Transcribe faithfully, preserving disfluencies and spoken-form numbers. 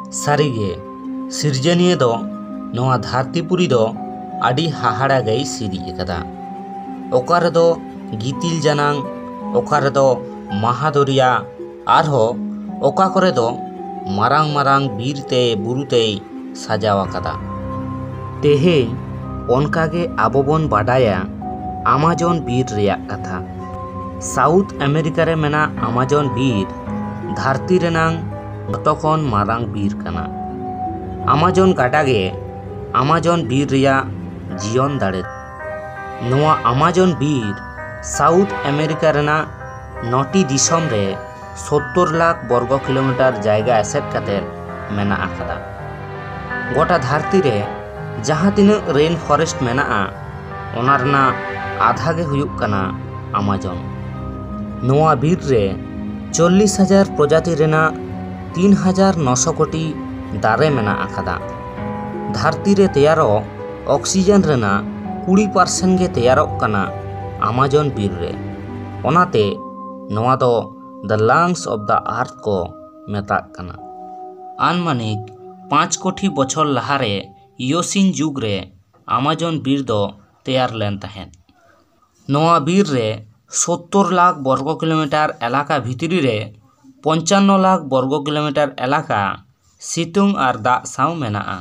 ᱥᱟᱹᱨᱤᱜᱮ, ᱥᱤᱨᱡᱚᱱᱤᱭᱟᱹ ᱫᱚ ᱱᱚᱣᱟ ᱫᱷᱟᱹᱨᱛᱤ ᱯᱩᱨᱤ ᱫᱚ ᱟᱹᱰᱤ ᱦᱟᱦᱟᱲᱟ ᱜᱮᱭ ᱥᱤᱨᱤᱡ ᱟᱠᱟᱫᱟ᱾ ᱚᱠᱟ ᱨᱮᱫᱚ ᱜᱤᱛᱤᱞ ᱡᱟᱱᱟᱝ, ᱚᱠᱟ ᱨᱮᱫᱚ ᱢᱟᱦᱟ ᱫᱚᱨᱭᱟ, ᱟᱨᱦᱚᱸ ᱚᱠᱟ ᱠᱚᱨᱮ ᱫᱚ ᱢᱟᱨᱟᱝ ᱢᱟᱨᱟᱝ ᱵᱤᱨ ᱛᱮ ᱵᱩᱨᱩ ᱛᱮᱭ ᱥᱟᱡᱟᱣ ᱟᱠᱟᱫᱟ᱾ ᱛᱮᱦᱮᱧ ᱚᱱᱠᱟᱜᱮ ᱟᱵᱚ ᱵᱚᱱ ᱵᱟᱰᱟᱭᱟ ᱟᱢᱟᱡᱚᱱ ᱵᱤᱨ ᱨᱮᱭᱟᱜ ᱠᱟᱛᱷᱟ᱾ ᱥᱟᱣᱩᱛᱷ ᱟᱢᱮᱨᱤᱠᱟ ᱨᱮ ᱢᱮᱱᱟᱜ ᱟᱢᱟᱡᱚᱱ ᱵᱤᱨ ᱫᱷᱟᱹᱨᱛᱤ ᱨᱮᱱᱟᱝ ᱡᱚᱛᱚ ᱠᱷᱚᱱ ᱢᱟᱨᱟᱝ ᱵᱤᱨ ᱠᱟᱱᱟ᱾ ᱟᱢᱟᱡᱚᱱ ᱜᱟᱰᱟ ᱜᱮ ᱟᱢᱟᱡᱚᱱ ᱵᱤᱨ ᱨᱮᱭᱟᱜ ᱡᱤᱭᱚᱱ ᱫᱟᱲᱮ᱾ ᱱᱚᱣᱟ ᱟᱢᱟᱡᱚᱱ ᱵᱤᱨ ᱥᱟᱣᱩᱛᱷ ᱟᱢᱮᱨᱤᱠᱟ ᱨᱮᱱᱟᱜ ᱱᱚᱴᱤ ᱫᱤᱥᱚᱢ ᱨᱮ ᱥᱳᱛᱛᱳᱨ ᱞᱟᱠᱷ ᱵᱚᱨᱜᱚ ᱠᱤᱞᱳᱢᱤᱴᱟᱨ ᱡᱟᱭᱜᱟ ᱮᱥᱮᱫ ᱠᱟᱛᱮ ᱢᱮᱱᱟᱜ ᱟᱠᱟᱫᱟ᱾ ᱜᱚᱴᱟ ᱫᱷᱟᱹᱨᱛᱤ ᱨᱮ ᱡᱟᱦᱟᱸ ᱛᱤᱱᱟᱹᱜ ᱨᱮᱱ ᱯᱷᱚᱨᱮᱥᱴ ᱢᱮᱱᱟᱜᱼᱟ, ᱚᱱᱟ ᱨᱮᱱᱟᱜ ᱟᱫᱷᱟ ᱜᱮ ᱦᱩᱭᱩᱜ ᱠᱟᱱᱟ ᱟᱢᱟᱡᱚᱱ᱾ ᱱᱚᱣᱟ ᱵᱤᱨ ᱨᱮ ᱪᱚᱞᱞᱤᱥ ᱦᱟᱡᱟᱨ ᱯᱨᱚᱡᱟᱛᱤ ᱨᱮᱱᱟᱜ ᱛᱤᱱ ᱦᱟᱡᱟᱨ ᱱᱚᱥᱚ ᱠᱳᱴᱤ ᱫᱟᱨᱮ ᱢᱮᱱᱟᱜ ᱟᱠᱟᱫᱟ᱾ ᱫᱷᱟᱹᱨᱛᱤ ᱨᱮ ᱛᱮᱭᱟᱨᱚᱜ ᱚᱠᱥᱤᱡᱮᱱ ᱨᱮᱱᱟᱜ ᱠᱩᱲᱤ ᱯᱟᱨᱥᱮᱱᱴ ᱜᱮ ᱛᱮᱭᱟᱨᱚᱜ ᱠᱟᱱᱟ ᱟᱢᱟᱡᱚᱱ ᱵᱤᱨ ᱨᱮ᱾ ᱚᱱᱟᱛᱮ ᱱᱚᱣᱟ ᱫᱚ the lungs of the earth ᱠᱚ ᱢᱮᱛᱟᱜ ᱠᱟᱱᱟ᱾ ᱟᱱᱢᱟᱱᱤᱠ ᱯᱟᱸᱪ ᱠᱳᱴᱤ ᱵᱚᱪᱷᱚᱨ ᱞᱟᱦᱟᱨᱮ ᱤᱭᱳᱥᱤᱱ ᱡᱩᱜᱽ ᱨᱮ ᱟᱢᱟᱡᱚᱱ ᱵᱤᱨ ᱫᱚ ᱛᱮᱭᱟᱨ ᱞᱮᱱ ᱛᱟᱦᱮᱸᱫ᱾ ᱱᱚᱣᱟ ᱵᱤᱨ ᱨᱮ ᱥᱳᱛᱛᱳᱨ ᱞᱟᱠᱷ ᱵᱚᱨᱜᱚ ᱠᱤᱞᱳᱢᱤᱴᱟᱨ ᱮᱞᱟᱠᱟ ᱵᱷᱤᱛᱨᱤ ᱨᱮ ᱯᱚᱧᱪᱟᱱᱱᱚ ᱞᱟᱠᱷ ᱵᱚᱨᱜᱚ ᱠᱤᱞᱳᱢᱤᱴᱟᱨ ᱮᱞᱟᱠᱟ ᱥᱤᱛᱩᱝ ᱟᱨ ᱫᱟᱜ ᱥᱟᱶ ᱢᱮᱱᱟᱜᱼᱟ᱾